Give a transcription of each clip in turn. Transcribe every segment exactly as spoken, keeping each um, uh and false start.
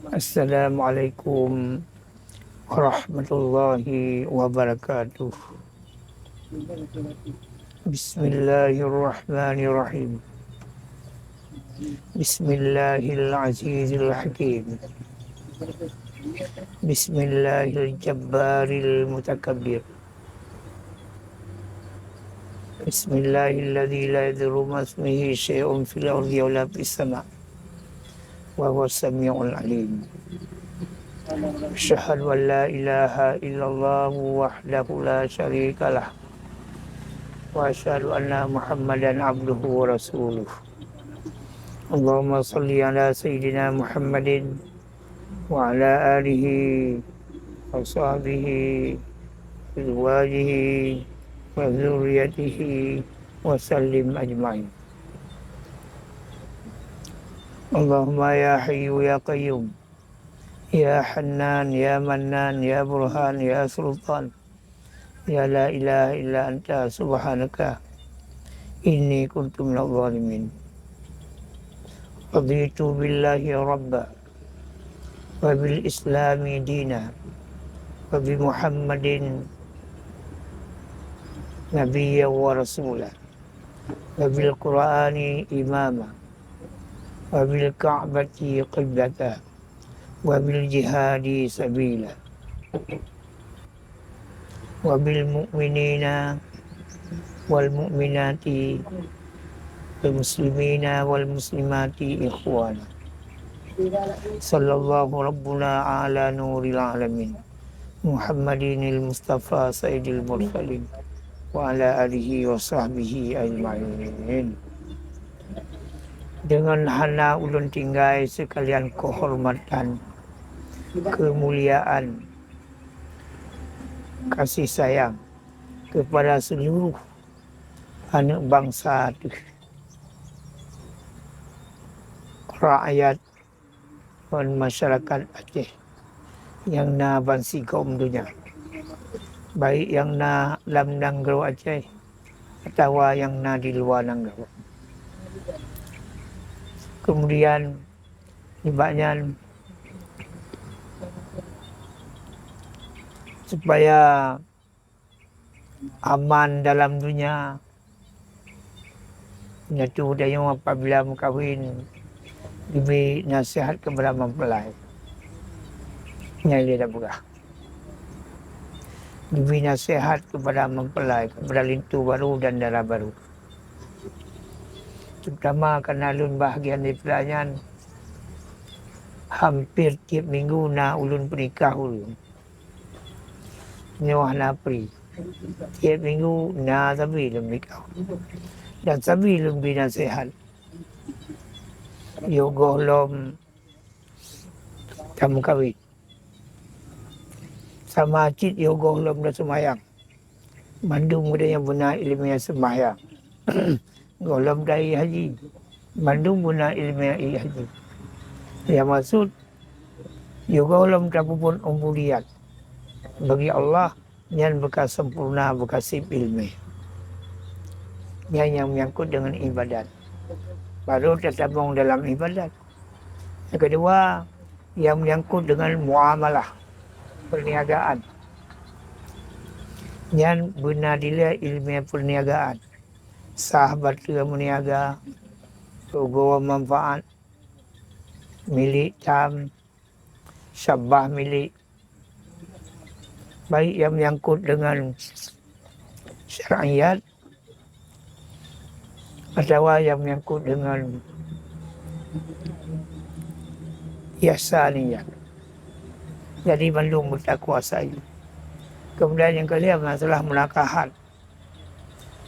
Assalamualaikum warahmatullahi wabarakatuh. Bismillahirrahmanirrahim. Bismillahil azizil hakim. Bismillahil jabbaril mutakabbir. Bismillahilladzi la yadurru ma'asmihi syai'un fil ardi wa la fis sama'. Wa huwas sami'ul alim. Asyhadu an la ilaha illallah wahdahu la syarika lah. Wa asyhadu anna Muhammadan abduhu wa rasuluh. Allahumma shalli ala sayyidina Muhammadin wa ala alihi wa sahbihi wa azwajihi wa dzurriyyatihi wa sallim ajmain. Allahumma ya hayyu ya qayyum, ya hannan, ya mannan, ya burhan, ya sultan, ya la ilaha illa anta subhanaka inni kuntu minadh dhalimin. Raditu billahi rabba, wa bil islami dina, wa bi Muhammadin nabiyya wa rasula, wa bil Qur'ani imama, wa bil Ka'bati qiblata, wa bil jihadi sabila, wa bil mu'minina wal mu'minati, wal muslimina wal muslimati ikhwana. Sallallahu rabbuna ala nuril alamin, Muhammadinil Mustafa sayyidil mursalin, wa ala alihi wa sahbihi ajmain. Deungon hana ulôn tinggai seukalian keuhormatan, keumuliaan, kasih sayang keupada seuluruh aneuëk bansa teuh, rakyat ngon masyarakat Aceh nyang na bansigom donya, baik nyang na lam nanggroe Aceh atawa nyang na di luwa nanggroe. Keumudian, nibak nyan, supaya aman dalam donya, meunyoe tanyoe apabila meukawen, geubri naseuhat keupada meupeulai. Nyan lé tapeugah, geubri naseuhat keupada meupeulai, keupada linto barô dan dara barô. Terutama kareuna lôn bahagian daripada nyan, hampir tieb minggu na ulôn peunikah ureuëng. Nyoe hana pri. Tieb minggu na sabe lôn peunikah. Dan sabe lôn bri naseuhat. Yoh gohlom tameukawen, sama cit yoh gohlom taseumayang. Mandum geutanyoe beuna iéleumé seumayang. Gohlom taék haji, mandum beuna iéleumé ék haji. Nyang maksud, yoh gohlom tapeubuet ubudiyat bagi Allah, nyan beuka sempurna, beuka sép iéleumé. Nyan nyang menyangkut deungon iébadat. Baru tatamong dalam iébadat. Nyang keudua, nyang menyangkut deungon muamalah, perniagaan. Nyan beuna dilée iéleumé perniagaan. Sah bateue meuniaga, tugoe manfaat, milék tam, syabah milék, baik nyang menyangkut deungon syar'iyat atawa nyang menyangkut deungon ihsaniyat. Jadi, mandum beutakuasai. Keumudian nyang keulhèe, masalah munakahat.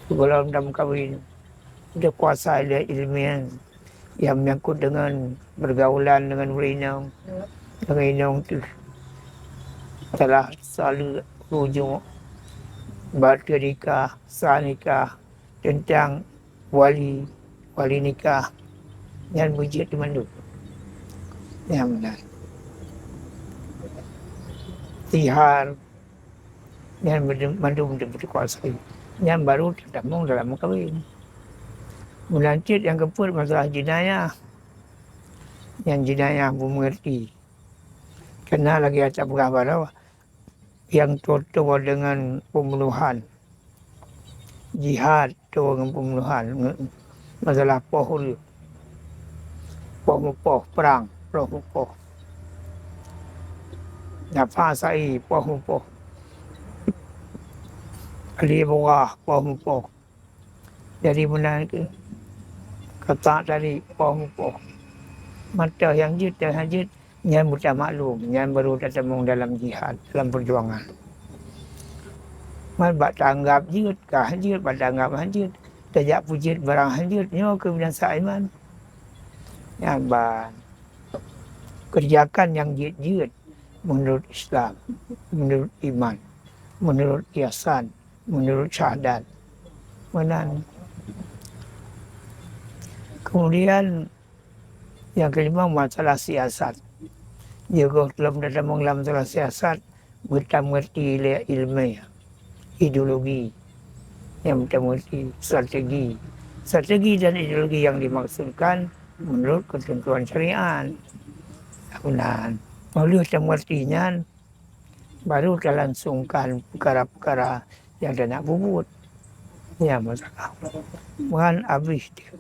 Sigohlom tameukawen, teukuasai lé iéleumé nyang menyangkot deungon peurgaulan deungon ureuëng inong, deungon inong teuh. Salah saleue rujuk, bateue nikah, sah nikah, teuntang wali, wali nikah, nyan beujeuet teumandum. Nyan meunan. Tihar, nyan mandum, mandum teukuasai. Nyan baru teutamong dalam meukawen. Meunan cit nyang keupeuet masalah jinayah. nyang jinayah beumeungeurti. Keunan lagée tapeugah baroe, nyang toe-toe deungon peumbunohan, jihad toe ngon peumbunohan, nge-, masalah poh ureuëng, poh mupoh, prang, poh mupoh, nafah sa'i, poh mupoh, ali bugah, poh mupoh. Jadi meunan keu kata tadi, poh mupoh. Mata nyang jeuet dan hana jeuet, nyan beutamaklum, nyan baru tatamong dalam jihad, dalam peujuangan. Man bak tanggap jeuet ka hana jeuet, bak tanggap hana jeuet, tajak peujeuet barang hana jeuet, nyoe keu binasa iman. Nyan ban. Kerjakan nyang jeuet-jeuet meunurot Islam, meunurot iman, meunurot ihsan, meunurot syahadat. Meunan. Kemudian, nyang keulima, masalah siasat. Jiôh goh lom tatamong lam masalah siasat, beutamengerti lé ileumèe, ideologi, nyang beutamengerti strategi. Strategi dan ideologi nyang dimaksudkan meunurot keuteuntuan syariat. Meunan. Meulheueh tamengerti nyan, baru talangsungkan peukara-peukara nyang tanak peubuet. Nyan masalah. Meuhan abéh teuh.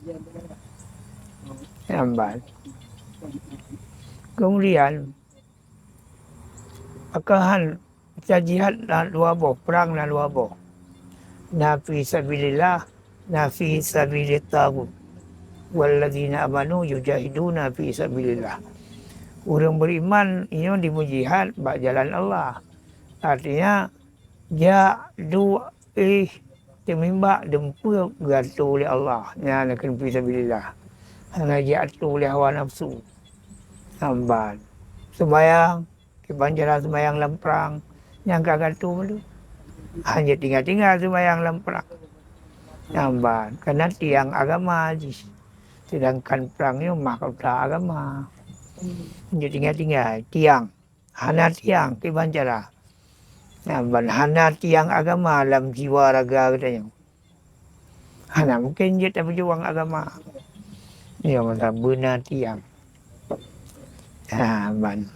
Nyan ban. Kemudian, pakon han, jihad na dua boh, prang na dua boh. Na fi sabilillah, na fi sabilit taghut. Walladzina amanu yujahiduna fi sabilillah. Ureuëng beriman nyoe jimeujihad bak jalan Allah. Artinya, jak duek éh teumimba deumpeuek geuatô lé Allah. Nyan keuh fi sabilillah. Hana jiatô lé hawa nafeusu. Nyan ban. Seumayang, kiban cara seumayang lam prang, nyang ka geuatô mandum. Hana tinggai-tinggai seumayang lam prang. Nyan ban, kareuna tiang agama jih. Sedangkan prang nyoe mahkota agama. Hana tinggai-tinggai tiang. Hana tiang kiban cara. Nyan ban, hana tiang agama lam jiwa raga geutanyoe. Hana mungken jeuet tapeujuang agama. Nyoe masa beuna tiang. Ha, ban.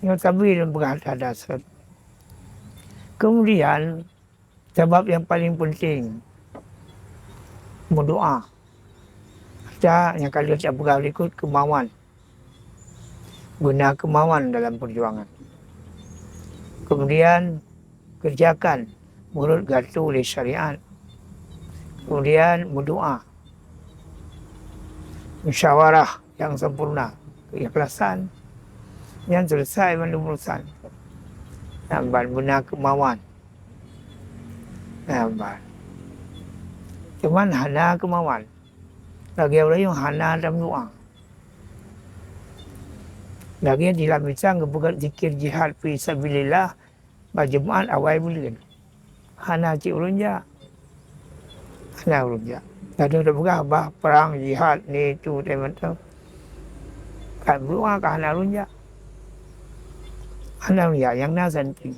Nyoe sabe lôn peugah that dasar. Kemudian, sabab nyang paling penting, meudoá. Ata nyang ka lheueh tapeugah likot, keumawan. Beuna keumawan dalam peujuangan. Kemudian, kerjakan meunurot geuatô lé syariat. Kemudian, meudoá. Musyawarah nyang sempurna, keikhlasan. Nyan selesai mandum urusan. Nyan ban, beuna keumawan. Nyan ban. Cuman hana keumawan. Lagée ureuëng hana lam doá. Lagée di lam misang geupeugah zikir jihad fi sabilillah, bak Jumat awai buleuen. Hana cit ureuëng jak. Hana ureuëng jak. Kadang tapeugah bah prang, jihad, ni, tu, tai mantong. Ka meudoá ka hana ureuëng jak. Hana ureuëng jak, nyang na santri.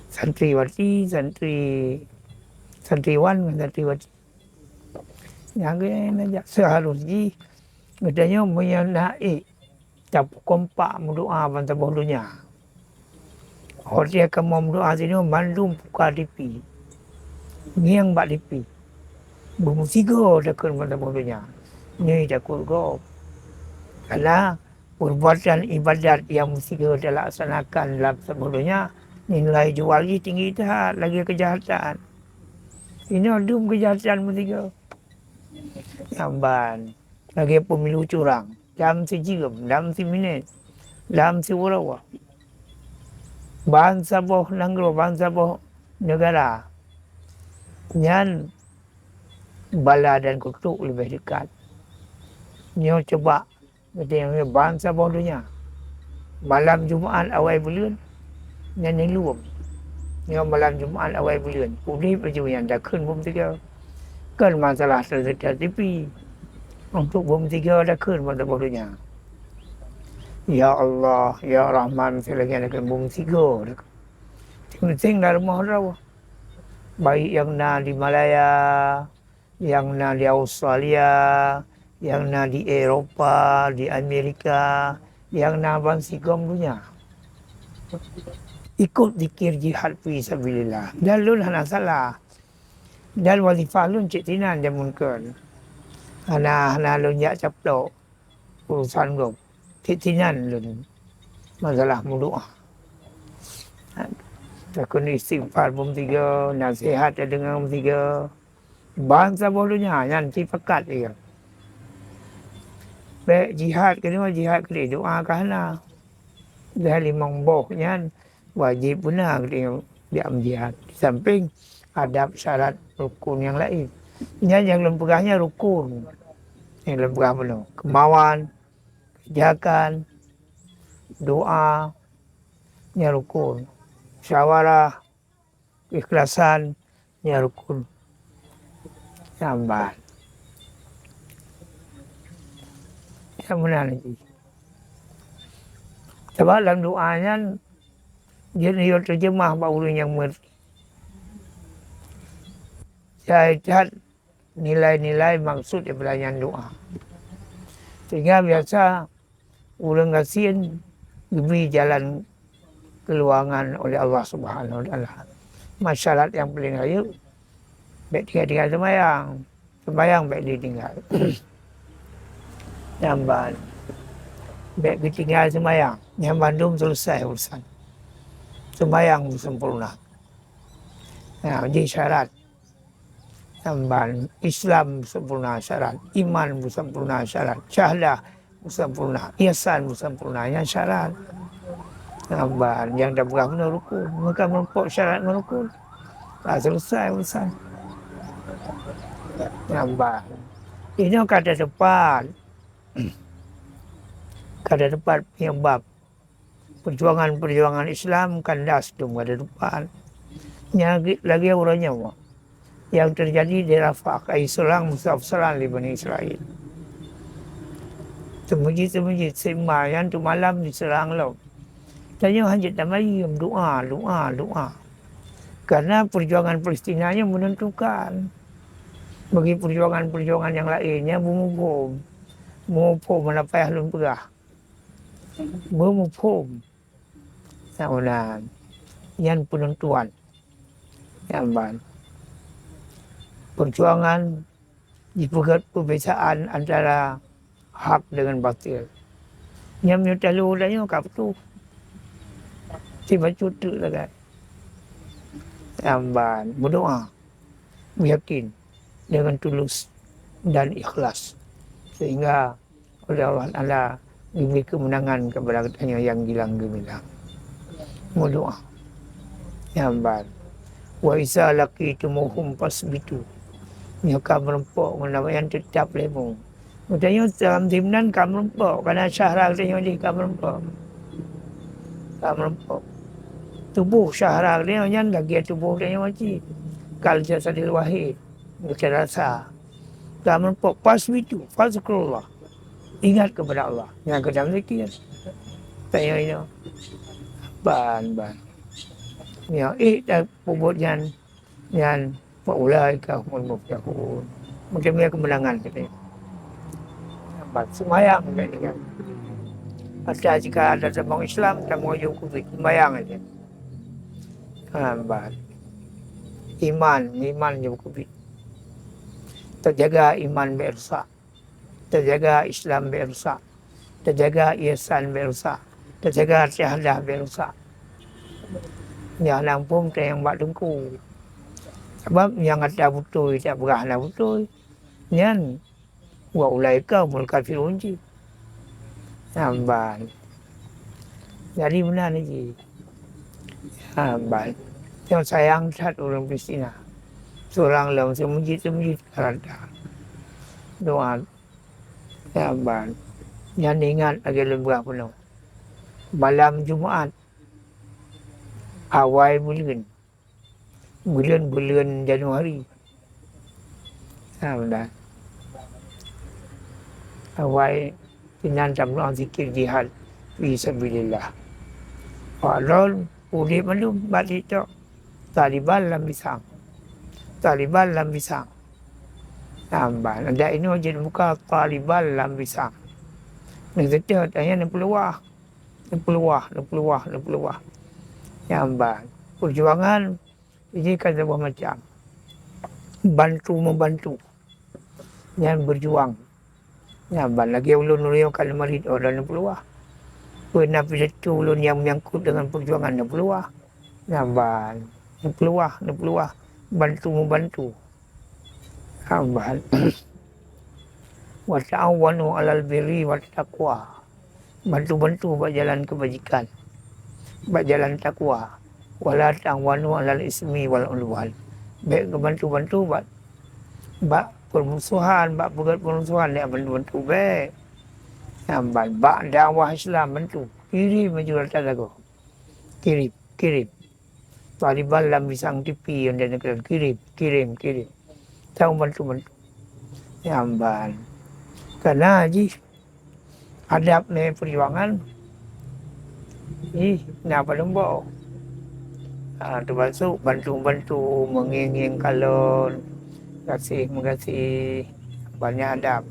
Santriwati, santri, santriwan ngon santriwati. Nyang keuneuk jak, seuharus jih geutanyoe meunyoe na ék tapeukompak meudoá bansaboh donya. Watée kamoe meudoá sinoe, mandum puka tipi, ngieng bak tipi, beumeusigoe takheun bansaboh donya. Nyoe takot gob. Karena perbuatan ibadat nyang meusigoe talaksanakan lam saboh donya, nilai jual jih tinggi that lagée keujahatan. Inoe dum keujahatan meusigoe. Nyan ban, lagée pemilu curang, lam sijeuem, lam siminét, lam siuroe. Bansaboh nanggroe, bansaboh neugara, nyan bala dan kutok leubeh deukat. Nyoe cuba geutanyoe bansaboh donya. Malam Jumat awai buleuen, nyan lom. Nyoe malam Jumat awai buleuen, udeb laju nyan takheun beumeusigoe. Kon masalah teuseutôt tipi. Untuk beumeusigoe takheun bansaboh donya. Ya Allah, ya Rahman, miseue lagée nyan takheun beumeusigoe takheun. Sing-sing lam rumoh droe. Baik nyang na di Malaya, nyang na di Australia, nyang na di Eropa, di Amerika, nyang na bansigom donya. Ikot zikir jihad fi sabilillah. Dan lôn hana salah. Dan wazifah lôn cit sinan jameun kon. Hana, hana lôn jak caplok urusan gob. Cit sinan lôn masalah meudoá. Takheun istighfar beusigoe, nasihat tadeungoe beusigoe. Ban saboh donya nyan sipakat lé. Bèk jihad keunoe, jihad keudéh, doá ka hana. Dah limong boh nyan wajéb beuna geutanyoe jak meujihad. Di sampéng adab, syarat, rukun nyang laén. Nyan nyang lôn peugah nyan rukun. Nyang lôn peugah bunoe, keumawan, keujakan, doá, nyan rukun. Musyawarah, keikhlasan, nyan rukun. Nyan ban. Nyang meunan lagèe. Sabab lam doá nyan jeuet neuyue teujeumah bak ureueng nyang meuet. Jai that nilai-nilai maksud daripada nyan doá. Sehingga biasa ureueng gasien geubri jalan keuluangan oleh Allah Subhanahu Wa Taala. Masalah nyang paleng rayeuk, bèk tinggai-tinggai seumayang. Seumayang bèk ditinggai. Nyan ban. Bèk geutinggai seumayang. Nyan bandum selesai urusan. Seumayang beusempurna. Nah, jadi syarat. Nyan ban. Islam beusempurna syarat. Iman beusempurna syarat. Syahadah beusempurna. Ihsan beusempurna. Nyan syarat. Nyan ban. Nyang tapeugah bunoe rukun. Meuka meurumpok syarat ngon rukun. Ka selesai urusan. Nyan ban. Inoe ka teupat. Ka teupat penyebab perjuangan-perjuangan Islam kandas dum ka teupat. Nyan lagèe, lagèe uroe nyoe nyang teujadi di Rafah, ka jiseurang besar-besaran lé Bani Israel. Teumeujiet-teumeujiet, seumayang nyan teumalam diseurang lom. Tanyoe hanjeuet tamayeuem, doá, doá, doá. Karena perjuangan Palestina nyoe menentukan bagi perjuangan-perjuangan nyang laén nyang beumuphom. Beumuphom hana payah lôn peugah. Beumuphom. Nyang meunan, nyan peunentuan. Nyan ban. Perjuangan jipeugét peubezaan antara hak deungon batil. Nyan meunyoe talo tanyoe ka putôh. Sibacut teuk lagèe. Nyan ban. Meudoá. Yakin dengan tulus dan ikhlas, sehingga oleh Allah Taala geubri keumeunangan kepada geutanyoe nyang gilang geumilang. Meudoá. Nyan ban. "Wa iza laqitumuhum fasbitu." Nyoe ka meurumpok ngon awaknyan, teutap lé mu. Geutanyoe dalam tim nan ka meurumpok, karena syahra geutanyoe jih ka meurumpok. Ka meurumpok. Tuboh syahra geutanyoe nyan lagèe tuboh geutanyoe cit. Kal jasadil wahid. Geutanyoe rasa. Ka meurumpok, fasbitu, fazkurullah. Ingat kepada Allah. Nyan keuh dalam zikir. Tanyoe inoe. Ban, ban. Nyoe, eh, dah peubuet nyan. Nyan, fa ulaika humul muflihun. Mungkin dia kemenangan kita. Nampak semayang kita ni kan. Ada jika ada tembang Islam, tak mau jauh kubit. Semayang aja. Nampak. Iman, iman jauh kubit. Terjaga iman bèk rusak. Teujaga Islam bèk rusak. Teujaga ihsan bèk rusak. Teujaga syahadah bèk rusak. Nyan hana muphom teuh nyang bak teungku. Sabab nyang ata beutôi, tak peugah hana beutôi. Nyan, wa ulaika humul kafirun cit. Nyan ban. Jadi meunan jih. Ha, ban. Nyang sayang that ureueng Palestina. Seurang lom, seumeujid-seumeujid ka rata. Doa. Nyan ban. Nyan ingat lagèe lôn peugah bunoe. Malam Jumat, awai buleuen. Buleuen, buleuen Januari. Ha, meunan. Awai, inan tameudoá zikir jihad fi sabilillah. Awak droen udép mandum bak TikTok. Taliban lam pisang. Taliban lam pisang. Nyan ban, adak inoe jeuet muka taliban lam bisang. Nyang seutôt hanya neupeuluah, neupeuluah, neupeuluah, neupeuluah. Nyan ban, peujuangan jih ka saboh macam. Bantu-membantu. Nyan berjuang. Nyan ban lagèe ulôn uroe nyoe ka leumarit, oh, dan neupeuluah. Peue na pidato ulôn nyang menyangkut dengan perjuangan neupeuluah. Nyan ban, neupeuluah, neupeuluah. Bantu-membantu. Nyan ban. Wa ta'awanu 'alal birri wat taqwa. Bantu-bantu bak jalan keubajikan, bak jalan takwa. Wala ta'awanu 'alal ismi wal 'udwan. Bèk geubantu-bantu bak, bak peurmusohan, bak peugöt peurmusohan, nyan bantu-bantu bèk. Nyan ban, bak dakwah Islam bantu. Kirém aju rata lagoe. Kirém, kirém. Taliban lam bisang TV, undang negara, kirém, kirém, kirém. Tahu bantu-bantu. Nyan ban. Karena jih adab mé peujuangan, jih na padum boh. Ha, teumasok bantu-bantu, meungieng-ngieng kalon, gaséh meugaséh, banyak adab.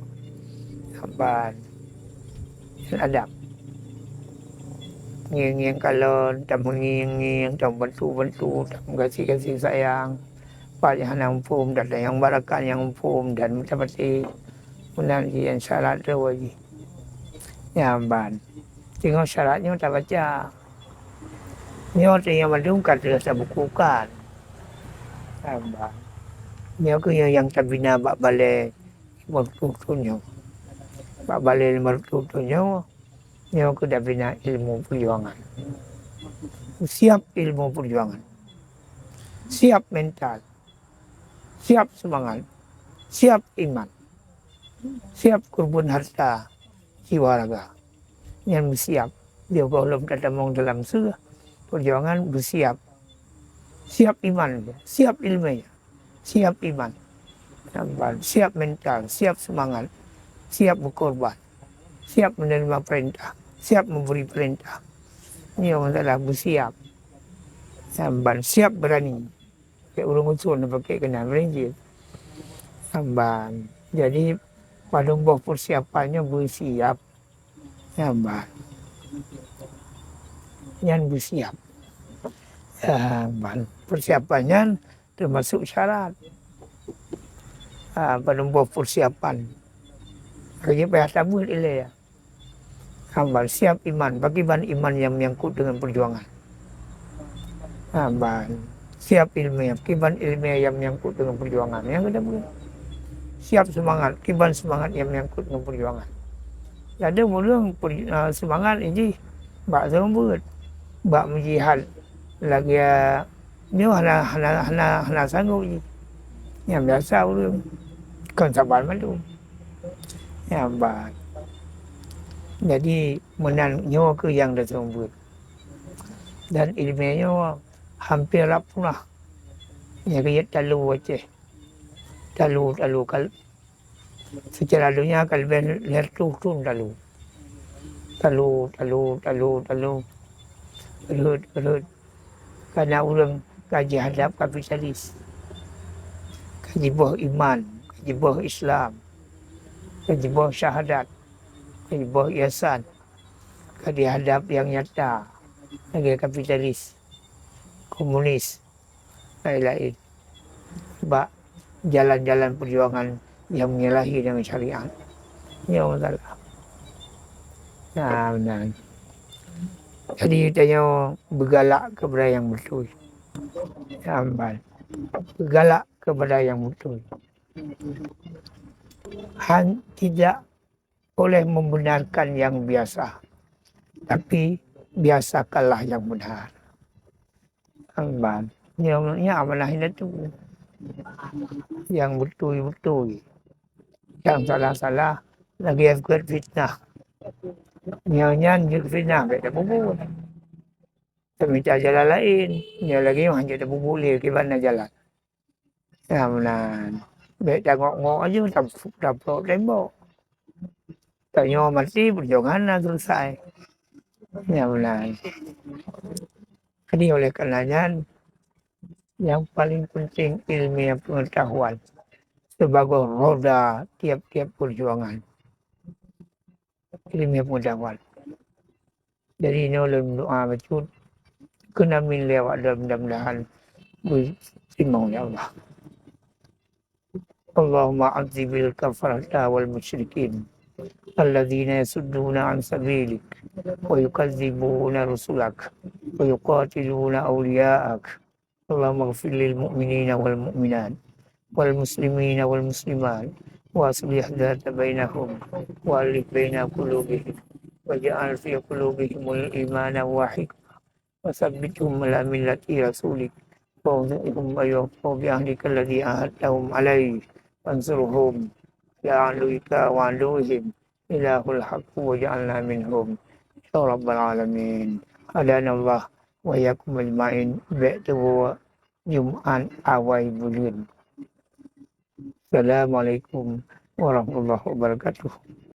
Nyan ban. Nyan adab. Ngieng-ngieng kalon, tameungieng-ngieng, tameubantu-bantu, tameugaséh-gaséh sayang. Pat nyang hana muphom, dan nyang barakat nyang muphom, dan meusapeue. Meunan jih nyan syarat droe jih. Nyan ban. Teungoh syarat nyoe tabaca. Nyoe teungoh mandum ka teuh tabukukan. Nyan ban. Nyoe keuh nyoe nyang tabina bak balèe lima reutôh thôn nyoe. Bak balèe lima reutôh thôn nyoe, nyoe keuh tabina ilmu peujuangan. Siap ilmu peujuangan. Siap mental. Siap seumangat. Siap iman. Siap keureubeuen harta, jiwa, raga. Nyan beusiap. Di goh lom tatamong dalam seuh peujuangan beusiap. Siap iman, siap ileumèe, siap iman. Nyan ban, siap mental, siap seumangat, siap meukorban, siap meuneurimong peurintah, siap meubri peurintah. Nyoe masalah beusiap. Nyan ban, siap beurani. Keu ureueng usoe na pakè keunan meunjeuet. Nyan ban. Jadi, padum boh peusiapan nyoe beusiap. Nyan ban. Nyan beusiap. Nyan ban. Peusiapan nyan teumasok syarat. Ah, padum boh peusiapan. Lagèe payah tabeuet ilèe. Nyan ban, siap iman, pakriban iman nyang menyangkut dengan perjuangan. Nyan ban, siap ileumèe, pakriban ileumèe nyang menyangkut dengan perjuangan. Nyang keudua, siap seumangat, pakriban seumangat nyang menyangkut dengan perjuangan. Jadi ureueng per-, eh, seumangat jih bak seumeubeuet, bak meujihad lagèe nyoe hana, hana, hana, hana sanggob jih. Nyang biasa ureueng kon saban mandum. Nyan ban. Jadi, meunan nyoe keuh nyang taseumeubeuet. Dan ileumèe nyoe hampir rab punah. Nyang keujeuet talu Aceh. Talu, talu kal-, seucara donya ka leubeh lhèe reutôh thôn talu. Talu, talu, talu, talu. Rhöt, rhöt. Karena ureueng ka jihadab kapitalis. Ka jiboh iman, ka jiboh Islam, ka jiboh syahadat, ka jiboh ihsan, ka jihadab nyang nyata lagèe kapitalis, komunis, laén-laén. Bak jalan-jalan perjuangan nyang menyalahi dengan syariat. Nyoe masalah. Nah, meunan. Jadi, tanyoe beugalak keupada nyang beutôi. Nyan ban. Beugalak keupada nyang beutôi. Han, tidak boleh membenarkan yang biasa, tapi biasakanlah yang benar. Nyan ban. Nyoe, nyoe amanah indatu. Nyang beutôi-beutôi. Nyang salah-salah, lagèe buet fitnah. Nyoe nyan jeuet fitnah, bèk tapubuet. Tamita jalan laén. Nyoe lagèe nyoe hanjeuet tapubuet lé, kiban na jalan. Nyan meunan. Bèk tangok-ngok aju, ta-, taprok tembok. Tanyoe maté, peujuangan na seuleusai. Nyan meunan. Jadi, oleh karena nyan, nyang paling penting ilmiah pengetahuan. sibagoe roda tiep-tiep peujuangan ileumèe peungeutahuan. Jadi, nyoe lôn doa bacut keu amin lé awak droe, mudah-mudahan beutimong, ya Allah. Allahumma 'adzibil kafarata wal musyrikin alladzina yasudduna 'an sabilik wa yukadzibuna rusulak wa yuqatiluna awliya'ak. Allahumma ighfir lil mu'minina wal mu'minat wal muslimina wal muslimat wa aslih dzata bainahum wa alif baina qulubihim waj'al fi qulubihimul imana wa hikmah wa tsabbithum 'ala millati rasulik wa ansurhum ayyuhum bi ahdika alladzi 'ahadtahum 'alaihi wansurhum 'ala 'aduwwika wa 'aduwwihim illahul haqqu waj'alna minhum ya rabbal alamin. Hadanallah wa iyyakum ajma'in. Bèk tuwoe Jumat awai buleuen. Assalamualaikum warahmatullahi wabarakatuh.